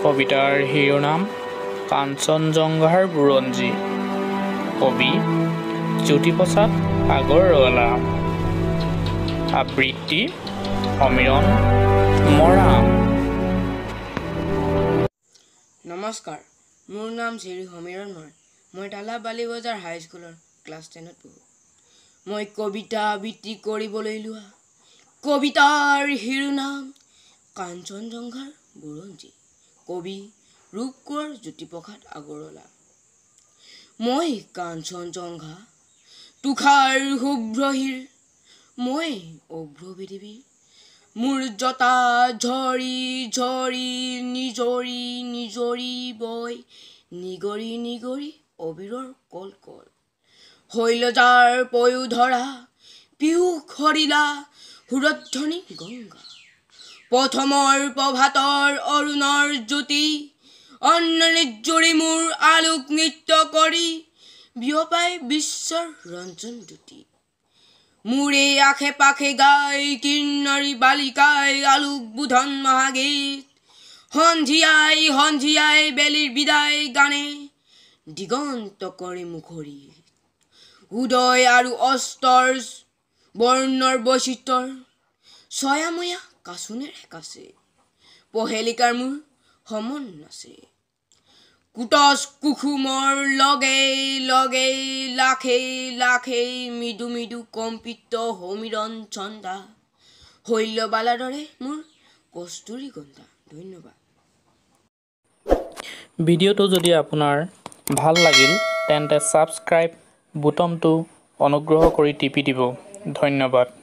কবিতাৰ শিৰোনাম কাঞ্চনজংঘাৰ বুৰঞ্জী। কবি জ্যোতিপ্ৰসাদ আগৰৱালা। আবৃত্তি সমীৰণ মৰাণ। নমস্কাৰ, মোৰ নাম শ্ৰী সমীৰণ মৰাণ। মই তালা বালিবজাৰ হাইস্কুলৰ ক্লাছ 10ত পঢ়োঁ। মই কবিতা আবৃত্তি কৰিবলৈ লোৱা কবিতাৰ শিৰোনাম কাঞ্চনজংঘাৰ বুৰঞ্জী। কবি ৰূপকোঁৱৰ জ্যোতিপ্ৰসাদ আগৰৱালা। মই কাঞ্চনজংঘা তুষাৰ শুভ্ৰ শিৰ, মই অভ্ৰ পৃথিৱীৰ। মোৰ জটা ঝৰি ঝৰি নিজৰি নিজৰি বৈ নিগৰি নিগৰি অবিৰৰ কল কল। শৈলজাৰ পয়োধৰা পীয়ূষ সৰিলা সুৰধ্বনি গংগা। প্ৰথমৰ প্ৰভাতৰ অৰুণৰ জ্যোতি অন্ননিত জুৰি মোৰ আলোক নৃত্য কৰি বিয়পাই বিশ্বৰ ৰঞ্জন জ্যোতি। মোৰে আশে পাশে গাই কিন্নৰী বালিকাই আলোক বোধন মহাগীত। সন্ধিয়াই সন্ধিয়াই বেলিৰ বিদায় গানে দিগন্ত কৰে মুখৰিত। উদয় আৰু অস্তৰ বৰ্ণৰ বৈচিত্ৰ্যৰ ছয়াময়া কাচোনেৰে কাছে পহেলিকাৰ মোৰ সমন নাচে। কুটজ কুসুমৰ লগে লগে লাখে লাখে মৃদু মৃদু কম্পিত সমীৰণ ছন্দা। শৈলবালাৰ দৰে মোৰ কস্তুৰী গন্ধা। ধন্যবাদ। ভিডিঅ'টো যদি আপোনাৰ ভাল লাগিল তেন্তে ছাবস্ক্ৰাইব বুটমটো অনুগ্ৰহ কৰি টিপি দিব। ধন্যবাদ।